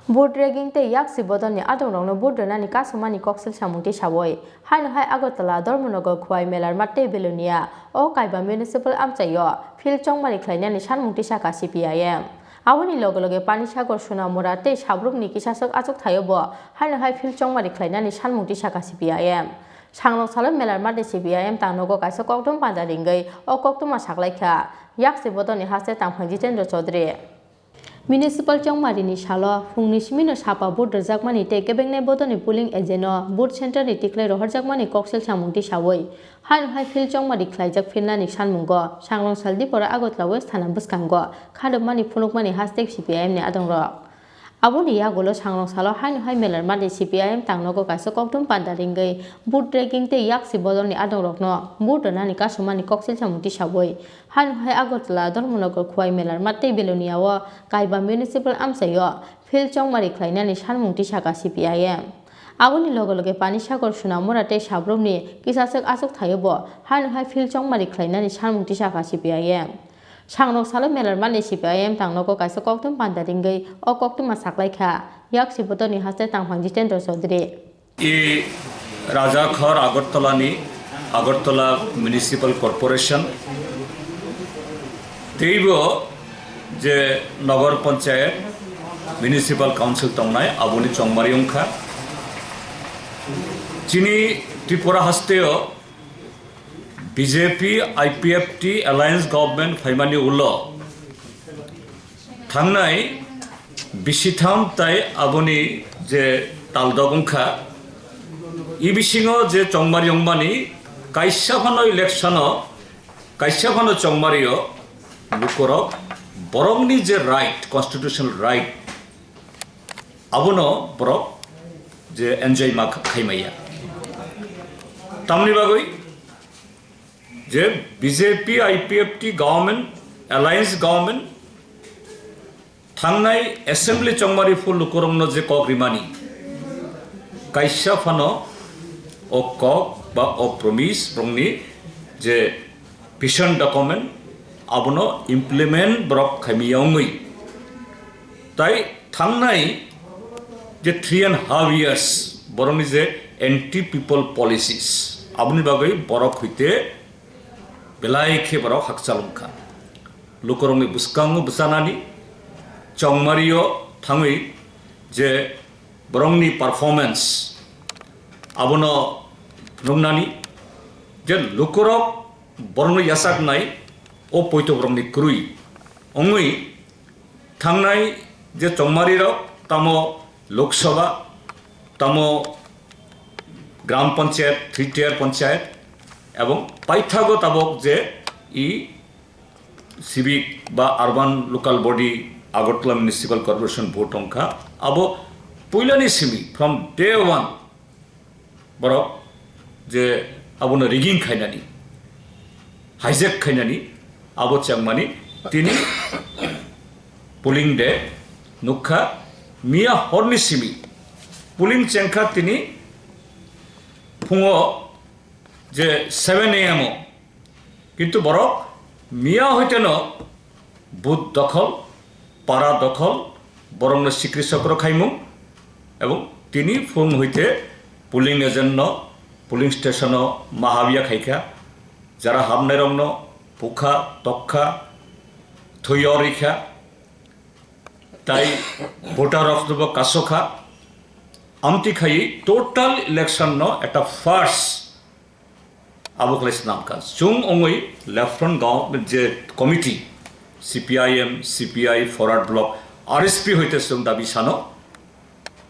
Vote rigging tei yaksi bodolni adongrokno vote rwnani kasumani koksil samung tisaui, haino hai Agartala, Dharmanagar, Khowai, Melarmat tei Belonia o Kaiba Municipal Amchaio field chongmari khlainani sanmung tisakha C P I M. Aboni loge loge Panisagar, Sonamura tei Sabrumni kisaswk achukthai-o bo haino hai field chongmari khlainani sanmung tisakha C P I M. Sangrong salo Melarmat ni C P I M tangnogo kaisa kokthum panda ringwi o koktwma saklaikha yaksi bodolni haste tangphang Jitendra Chaudhary. Municipal chongmarini salo phungni simino sapa vote rwjakmani tei kebengnai bodolni polling agent-no vote center-ni tikhlai rohorjakmani koksil samung tisaui, haino hai field chongmari khlaijak philnani sanmungo Sangrong sal Dipora Agartala West thana bwskango khadokmani phunukmani haste C P I M ni adongrok. Aboni yagulo Sangrong salo haino hai Melarmat ni C P I M tangnogo kaisa kokthum panda ringwi vote rigging tei yaksi bodolni adongrokno vote rwnani kasumani koksil samung tisaui, haino hai Agartala, Dharmanagar, Khowai, Melarmat tei Belonia o Kaiba Municipal Amchaio field chongmari khlainani sanmung tisakha C P I M. Aboni loge loge Panisagar, Sonamura tei Sabrumni kisaswk achukthai-o bo haino hai field chongmari khlainani sanmung tisakha C P I M. Sangrong salo Melarmat ni C P I M tangnogo kaisa kokthum panda ringwi o koktwma saklaikha yaksi bodolni haste tangphang Jitendra Chaudhary. I Rajakhor Agartala ni Agartala Municipal Corporation teibo je Nagar Panchayat Municipal Council tongnai aboni chongmari wngkha. Chini Tripura hasteo B J P I P F T alliance government phaimani ulo thangnai bisitham tai aboni je taldok wngkha, i bisingo je chongmari wngmani kaisa phano election-o, kaisa phano chongmario lukorok borokni je right, constitutional right, abono borok je enjoy ma kha-, khaimaya. Tamni bagwi je B J P I P F T government, alliance government, thangnai assembly chongmari phul lukurokno je kok rimani, kaisa phano o kok ba o promise borokni je vision document abono implement borok khaimaya wngwi. Tai thangnai je three and half years borokni je anti people policies, aboni bagwi borok hoite belai khe borok hakchal wngkha. Lukurokni bwskango bwchanani, chongmario thangwi je borokni performance abono nuknani, je lukurok borokno yachaknai o poito borokni kwrwi wngwi thangnai je chongmarirok tamo Lok Sabha, tamo Gram Panchayat, three tier panchayat, ebong paithago tabok je i civic ba urban local body Agartala Municipal Corporation vote wngkha, abo puilani simi from day one borok je abono rigging khainani, hijack khainani, abo chengmani tini polling day nukha, miya horni simi polling chengkha tini phungo je seven A M o, kintu borok miya hoiteno booth dokhol, para dokhol, borokno sikri sokro khaimung, ebong tini phung hoite polling agent no polling station o mahabya khaikha, jara habnairokno bukha, tokkha, thwiyo rikha, tai voter rokno bo kasokha. Amtwi khaiwi total election no ekta farce abo khlai swnam kha. Chwng wngwi left front government je committee, C P I M, C P I, Forward Bloc, R S P hoite chwng dabi sano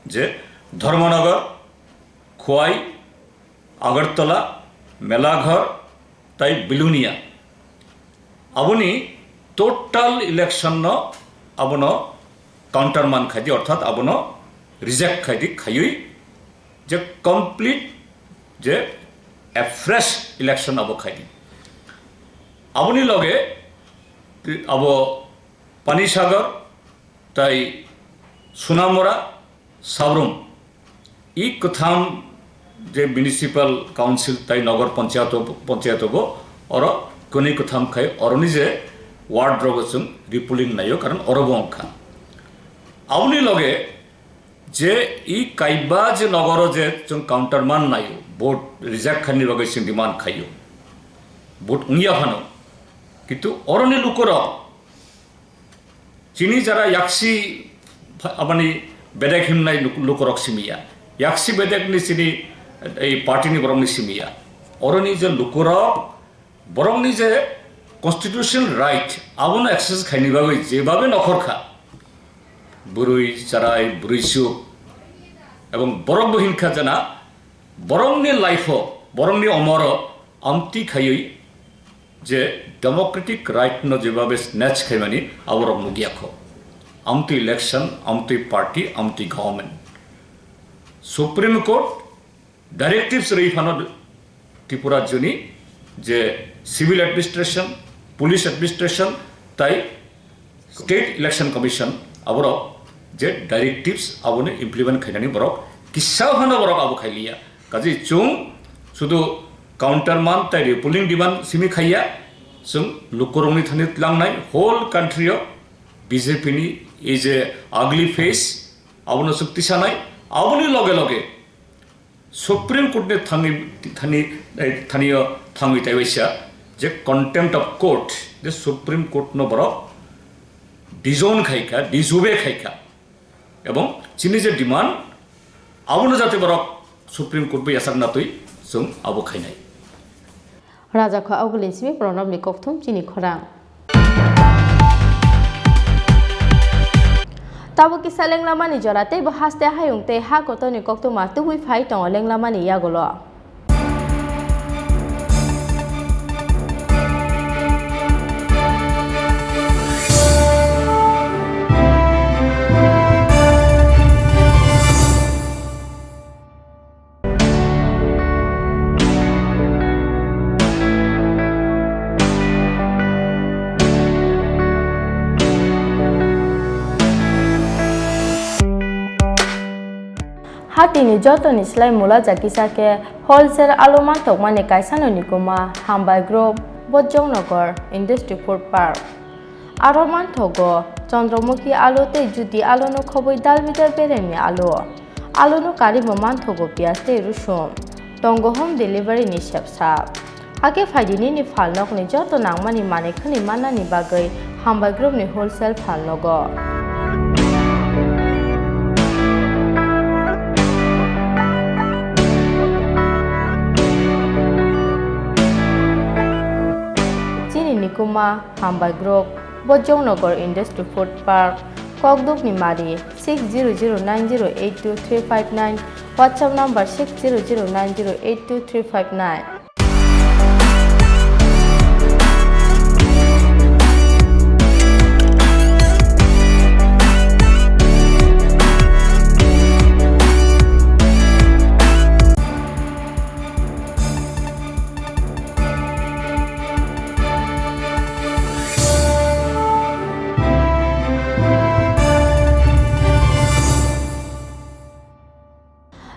je Dharmanagar, Khowai, Agartala, Melaghar, tai Belonia. Aboni total election no abono countermand khaidi, orthat abono reject khaidi, khaiwi je complete je a fresh election abo khaidi. Aboni loge abo Panisagar tai Sonamura, Sabrum, i kwtham je municipal council tai nogor panchayat, panchayat bo oro kwnwi kwtham khai oroni je ward rogo chwng repolling naio, karon oro bo wngkha. Aboni loge je i kaiba je nogoro je chwng countermand naio, vote reject khaini bagwi chwng demand khaio, vote wngya phano, kintu oroni lukorok chini jara yaksi pha-, abani bedek himnai luk-, lukorok simiya. Yaksi bedekni chini, eh, ei party ni borokni simiya. Oroni je lukorok borokni je constitutional right abono exercise khaini bagwi jebabe nokhor kha. Bwrwi, charai, bwrwi suk ebong borok bo hinkha jana borokni life o, borokni omoro amtwi khaiwi je democratic right no jebabe snatch khaimani aborok nukya kho. Amtwi election, amtwi party, amtwi government. Supreme Court directives rwi phano Tripura rajyoni je civil administration, police administration tai State Election Commission aborok je directives abono implement khainani borok kisa phano borok abo khailiya. Kaje chwng sudu countermand tai repolling demand simi khaiya, chwng lukurokni thani tlangnai whole country o B J P ni ei je ugly face abono chwng tisanai, aboni loge loge Supreme Court ni thangwi thani, eh, thanio thangwi taiwaisa je contempt of court, je Supreme Court no borok disown khaikha, disobey khaikha, ebong chini je demand abono jate borok Supreme Court bai yachak natwi chwng abo khainai. Rajakho Augulin simi Pranabni kokthum chini khorang. Tabuk kisa lenglamani jora tei bo haste hayung tei ha kotorni koktwma tubui phai tongo lenglamani yagulo. Hatini jotoni slai mula ja kisa khe wholesale alu manthokmani kaisano nikuma Hambai Group, Bojongnagar Industry Food Park. Aro manthogo Chandramukhi alu tei Jyoti aluno khobwi dalbidal beremni alu. Aluno karwi bo manthogo piyaj tei rusum. Tongo home delivery ni sepsa. Hakhe phaidi nini phalnokni joto nangmani manwi khwnwi mannani bagwi Hambai Group ni wholesale phalnogo. Chini nikuma Hambai Group, Bojongnagar Industry Food Park, Kokdukni Mari, six zero zero nine zero eight two three five nine, WhatsApp number six zero zero nine zero eight two three five nine.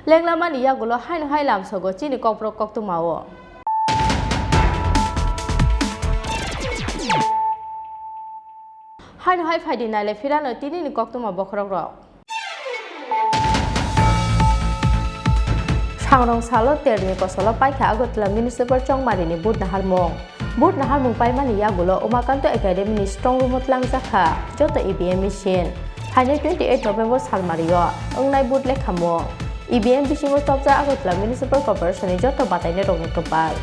Lenglamani yagulo haino hai lamsogo chini kokborok koktwmao. Haino hai phaidi naile phirano tinini koktwma bokhorokrok. Sangrong salo terni kosolo paikha Agartala Municipal Chongmarini vote naharmung. Vote naharmung paimani yagulo Umakanto Academy ni strong room o tlangjakha joto E V M machine. Phainai twenty eight November salmario wngnai vote lekhamung. E V M bisingo chopjak Agartala Municipal Corporation ni joto batainairokni kwpal.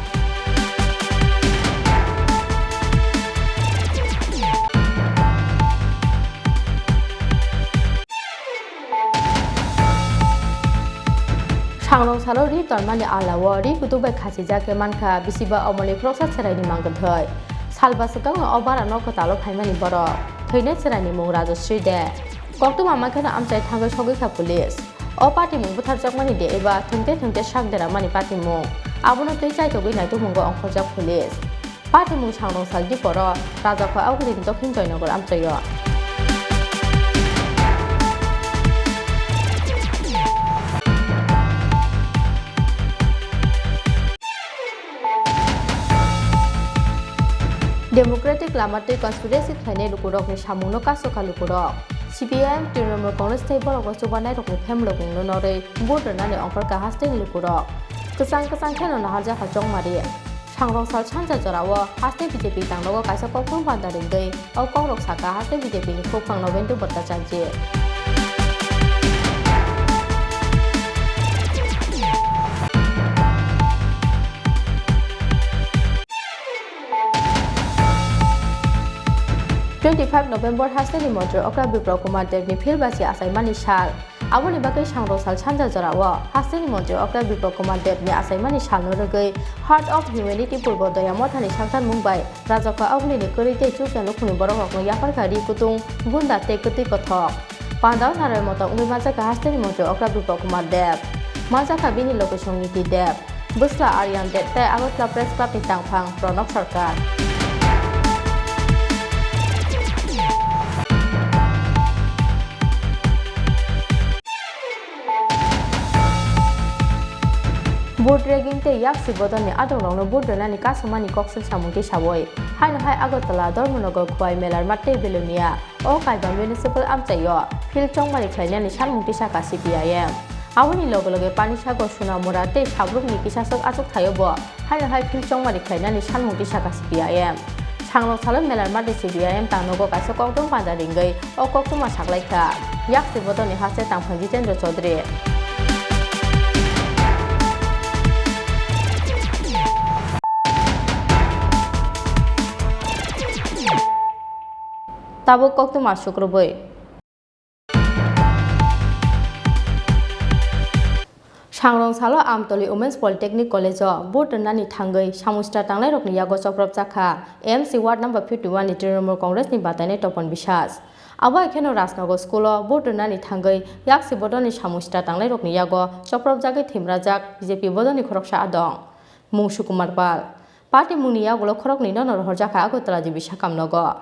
Sangrong salo ri tonmani alao ri kutuk bai khachijak khe mankha, bisiba omoni khoroksa chwraini mangkwthwi. Salba swkangno o bara nok kwtalo phaimani borok. Thwinai chwraini mung Rajasri De. Koktwma mankheno amchai thangwi sogwi kha police. O patimung butharjakmani de eba thwngte thwngte sak deramani patimung. Abono twi chaitogwi naitukmungo ongkhorjak police. Patimung Sangrong sal diporo Rajakho Augulini Dokhin Joynagar amchaio. Democratic lama twi conspiracy khlainai lukurokni samungno kasokha lukurok. C P I M, Trinamool Congress tei borokno chubanairokni phemlokmungno norwi vote rwnani ongkhorkha hasteni lukurok. Kwchang kwchang kheno naharjakha Chongmari. Sangrong sal sanja jorao haste B J P tangnogo kaisa koktwma panda ringwi o kokrok sakha haste B J P ni khukphang Nobendu Bhattacharjee. Twenty five November hasteni montri okra Bipro Kumar Debni phil basi achaimani sal. Aboni bagwi Sangrong sal sanja jorao hasteni montri okra Bipro Kumar Debni achaimani salno rwgwi Heart of Humanity Purbo Doya Mothani saktarmung bai Rajakho Augulini kwrwi tei chukya nukhungni borokrokno yapharkha ri kutung, gunda tei kwtwi kothok. Pandao naroi motom wngwi manjakha hasteni montri okra Bipro Kumar Deb. Manjakha bini logisong Niti Deb. Bwsla Aryan Deb tei Agartala Press Club ni tangphang Pranab Sarkar. Vote rigging tei yaksi bodolni adongrokno vote rwnani kasumani koksil samung tisawi haino hai Agartala, Dharmanagar, Khowai, Melarmat tei Belonia. O kaiba municipal amchaio field chongmari khlainani salmung tisakha C P I M. Aboni loge loge Panisagar, Sonamura tei Sabrumni kisaswk achukthaiyobo haino hai field chongmari khlainani salmung tisakha C P I M. Sangrong salo Melarmat ni C P I M tangnogo kaisa koktwma panda ringwi o koktwma saklaikha yaksi bodolni haste tangphang Jitendra Chaudhary. Tabuk koktwma sukrubwi. Sangrong salo Amtoli Women's Polytechnic College-o vote rwnani thangwi samung sitra tangnairokni yago chopropjakha M C ward number fifty one ni Trinamool Congress ni batainai Topon Biswas. Abo hai kheno Rajnagar school-o vote rwnani thangwi yaksi bodolni samung sitra tangnairokni yago chopropjagwi thwimrajak B J P bodolni khoroksa adong, mung Sukumar Pal. Party mungni yagulo khoroknwino rohorjakha Agartala G B sakam nogo.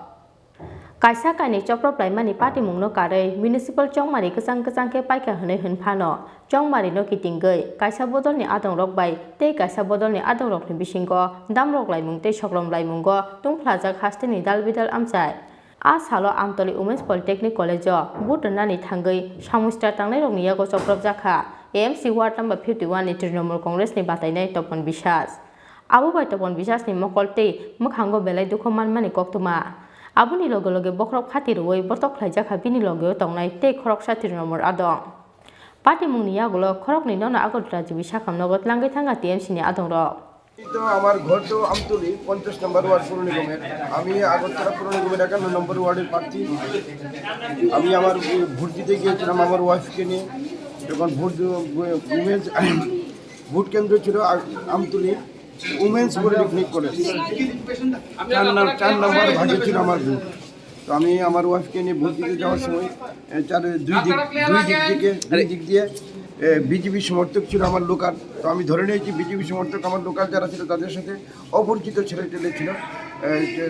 Kaisa kainwi choprop laimani patimungno karwi municipal chongmari kwchang kwchang khe paikha hwnwi hwn phano, chongmarino kitingwi kaisa bodolni adongrok bai tei kaisa bodolni adongrokni bisingo damrok laimung tei sokrom laimungo tungphlajak hasteni dalbidal amchai. A salo Amtoli Women's Polytechnic College-o vote rwnani thangwi samung sitra tangnairokni yago chopropjakha M C ward number fifty one ni Trinamool Congress ni batainai Topon Biswas. Abo bai Topon Biswas ni mokol tei mwkhango belai dukhu manmani koktwma. Aboni loge loge bokhorok phati rwui botok khlaijakha bini logeo tongnai tei khoroksa Trinamool adong. Patimungni yagulo khoroknwinono Agartala G B sakam nogo tlangwi thangkha T M C ni adongrok. তো আমার ঘর তো আমতলি পঞ্চাশ নম্বর ওয়ার্ড পৌর নিগমের। আমি আগরতলা পৌর নিগমের একান্ন নম্বর ওয়ার্ডের প্রার্থী। আমি আমার ভোট দিতে গিয়েছিলাম আমার ওয়াইফকে নিয়ে। যখন ভোট দি-, উমেন্স ভোট কেন্দ্র ছিল আ-, আমতলি উমেন্স পলিটেকনিক কলেজ। চার নাম-, চার নম্বর ভাগে ছিল আমার ভোট। তো আমি আমার ওয়াইফকে নিয়ে ভোট দিতে যাওয়ার সময়, এ, চার, দুই দিক, দুই দিক থেকে, দুই দিক দিয়ে, এ, বিজেপি সমর্থক ছিল আমার লোকাল। তো আমি ধরে নিয়েছি বিজেপি সমর্থক আমার লোকাল যারা ছিল তাদের সাথে অপরিচিত ছেলে টেলে ছিল। এ, যে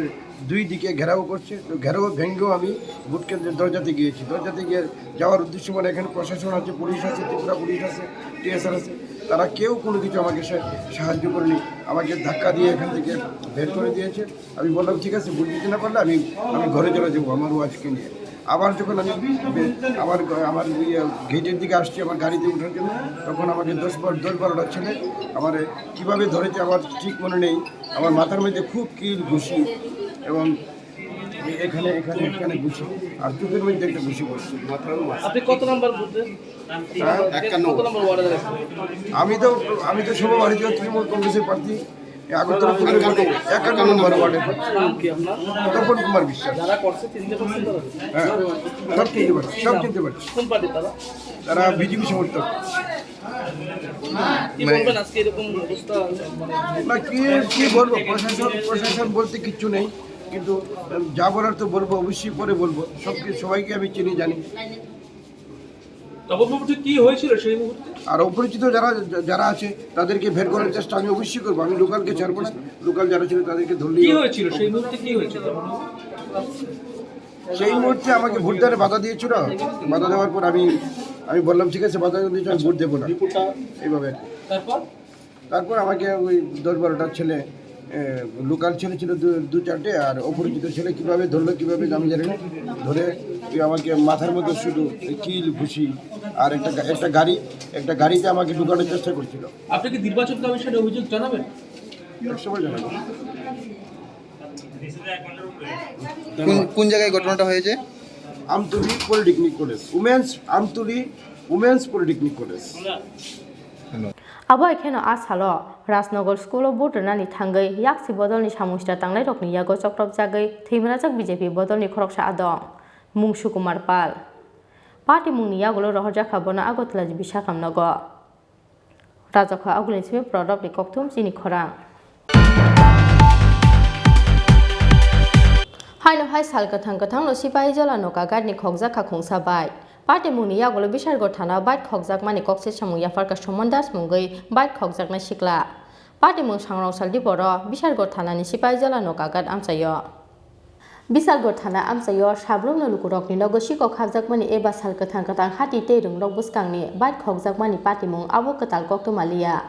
দুই দিকে ঘেরাও করছে। তো ঘেরাও ভেঙেও আমি ভোট কেন্দ্রের দরজাতে গিয়েছি। দরজাতে গিয়ে যাওয়ার উদ্দেশ্য মানে এখানে প্রশাসন আছে, পুলিশ আছে, ত্রিপুরা পুলিশ আছে, টিএসআর আছে। তারা কেউ কোনো কিছু আমাকে সা-, সাহায্য করেনি। আমাকে ধাক্কা দিয়ে এখান থেকে বের করে দিয়েছে। আমি বললাম, "ঠিক আছে, ভোট দিতে না পারলে আমি, আমি ঘরে চলে যাবো আমার ওয়াইফকে নিয়ে।" আবার যখন আমি বে-, আমার, আমার ইয়ে গেটের দিকে আসছি আমার গাড়িতে ওঠার জন্য, তখন আমাকে দশ বার, দশ বারোটা ছেলে আমার কিভাবে ধরেছে আমার ঠিক মনে নেই। আমার মাথার মধ্যে খুব কিল ঘুষি এবং এখানে, এখানে, এখানে ঘুষি, আর চোখের মধ্যে একটা ঘুষি পড়ছে, মাথার মাঝে। আপনি কত নম্বর বুথে? হ্যাঁ? একান্ন। কত নম্বর ওয়ার্ডে দাঁড়াচ্ছেন? আমি তো, আমি তো শুভ ভারতীয় তৃণমূল কংগ্রেসের প্রার্থী, আগরতলা পৌর নিগমের একান্ন নম্বর ওয়ার্ডের প্রার্থী। নাম কি আপনার? তপন কুমার বিশ্বাস। যারা করছে চিনতে পারছেন তারা? হ্যাঁ, সব চিনতে পারছি, সব চিনতে পারছি। কোন পার্টি তারা? তারা বিজেপি সমর্থক। কি মানে বলবেন আজকে এরকম অবস্থা? না, কি, কি বলবো, প্রশাসন, প্রশাসন বলতে কিচ্ছু নেই, কিন্তু যা বলার তো বলবো, অবশ্যই পরে বলবো। সব কি, সবাইকে আমি চিনি, জানি। তবে ঠিক কি হয়েছিল সেই মুহূর্তে? আর অপরিচিত যারা, যারা আছে, তাদেরকে বের করার চেষ্টা আমি অবশ্যই করবো। আমি লোকালকে ছাড়বো না, লোকাল যারা ছিল তাদেরকে ধরলেই কি হবে। হয়েছিল সেই মুহূর্তে, কি হয়েছিল? সেই মুহূর্তে আমাকে ভোট দেওয়ার বাধা দিয়েছিল। বাধা দেওয়ার পর আমি, আমি বললাম, "ঠিক আছে, বাধা দিয়েছো, আমি ভোট দেবো না।" এইভাবে আর কি। তারপর? তারপর আমাকে ওই দশ বারোটা ছেলে, এ, লোকাল ছেলে ছিল দু, দু চারটে, আর অপরিচিত ছেলে কিভাবে ধরলো, কিভাবে আমি জানি না, ধরে ওই আমাকে মাথার মধ্যে শুধু কিল, ঘুষি আর একটা গা-, একটা গাড়ি, একটা গাড়িতে আমাকে ঢুকানোর চেষ্টা করছিল। আপনি কি নির্বাচন কমিশনে অভিযোগ জানাবেন? একশো বার জানাবো। কোন, কোন জায়গায় ঘটনাটা হয়েছে? Amtali polytechnic college, women's, Amtali women's polytechnic college. ধন্যবাদ। Abo hai kheno a salo Rajnagar school o vote rwnani thangwi yaksi bodolni samung sita tangnairokni yago chokropjagwi thwimarajak B J P bodolni khoroksa adong, mung Sukumar Pal. Party mungni yagulo rohorjakha bono Agartala Bisakam nogo. Rajakha Agulini simi Prodopni kokthum chini khorang. Haino hai sal kwthang kwthangno Sipahijola Nokagatni khokjakha khungsa bike. Party mungni yagulo Bisargor thana bike khokjakmani kokse samung yapharkha Suman Das mungwi bike khokjaknai sikla. Party mung Sangrongsal Diporo Bisargor thanani Sipahijola Nokagat amchaio. Bisargor thana amchaio sabrumno lukurokni nogo sikok hapjakmani eba sal kwthang kwthang hati tei rwngrok bwskangni bike khokjakmani patimung abo kwtal koktwma liya.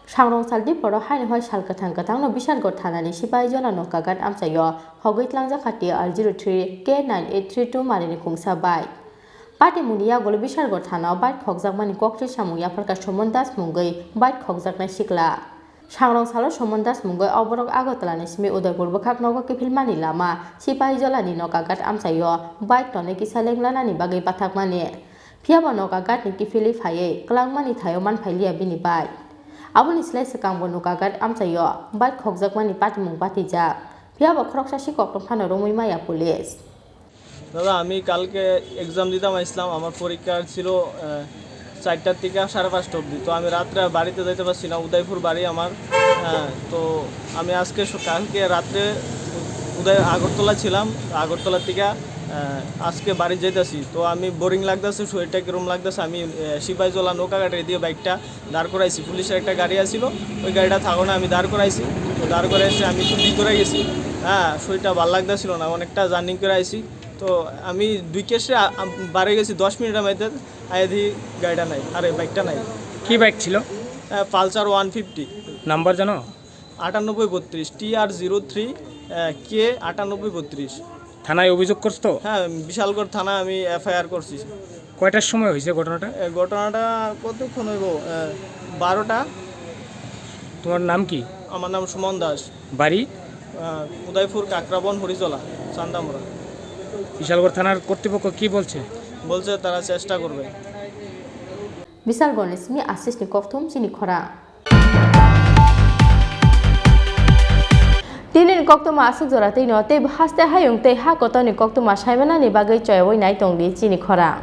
Sangrongsal Diporo haino hai sal kwthang kwthangno Bisargor thanani Sipahijola Nokagat amchaio hogwi tlangjak kha T R zero three K nine eight three two marini khungsa bike. Patimungni yagulo Bisargor thanao bike khokjakmani kokthai samung yapharkha Suman Das mungwi bike khokjaknai sikla. Sangrong salo Suman Das mungwi o borok Agartala ni simi Udaipur bwkhak nogo kiphilmani lama Sipahijola ni Nokagat amchaio bike tonwi kisa lenglanani bagwi bathakmani. Phiyaba Nokagat ni kiphilwi phaiwi kwlangmani thaio manphailiya bini bike. Aboni slai swkangbo Nokagat amchaio bike khokjakmani patimung patijak. Phiyaba khoroksa sikokno phano romwi maya police. দাদা, আমি কালকে এক্সাম দিতাম আসলাম, আমার পরীক্ষা ছিল, আহ, চারটার থেকে সাড়ে পাঁচটা অবধি। তো আমি রাত্রে বাড়িতে যাইতে পারছি না, উদয়পুর বাড়ি আমার। হ্যাঁ, তো আমি আজকে স-, কালকে রাত্রে উদয়, আগরতলা ছিলাম, আগরতলা থেকে, আহ, আজকে বাড়ি যাইতাছি। তো আমি বোরিং লাগতেছে, শরীরটা কিরম লাগতেছে, আমি, আহ, সিপাহীজলা নৌকাঘাটে দিয়ে বাইকটা দাঁড় করাইছি, পুলিশের একটা গাড়ি আছিল, ওই গাড়িটা থাকো না, আমি দাঁড় করাইছি। তো দাঁড় করাইছি, আমি একটু ভিতরে গেছি, হ্যাঁ, শরীরটা ভালো লাগতেছিল না, অনেকটা জার্নি করে আইছি। তো আমি দুই কেসে আ-, আম-, বারে গেছি দশ মিনিটের মধ্যে, আয়া দেখি গাড়িটা নাই, আরে বাইকটা নাই। কি বাইক ছিল? আহ, পালসার ওয়ান ফিফটি। নাম্বার জানো? আটানব্বই বত্রিশ, টি আর জিরো থ্রি কে আটানব্বই বত্রিশ। থানায় অভিযোগ করছো তো? হ্যাঁ, বিশালগড় থানায় আমি এফআইআর করছি। কয়টার সময় হয়েছে ঘটনাটা? এ, ঘটনাটা কতক্ষণ হইব? এ, বারোটা। তোমার নাম কি? আমার নাম সুমন দাস। বাড়ি? আহ, উদয়পুর কাকরাবন হরিচলা, চান্দামুড়া। বিশালগড় থানার কর্তৃপক্ষ কি বলছে? বলছে তারা চেষ্টা করবে। Bisargorni simi Asisni kokthum chini khorang. Tinini koktwma aswk jora twino teibo haste hayung tei ha kotorni koktwma saimanani bagwi choyaui nai tongdi chini khorang.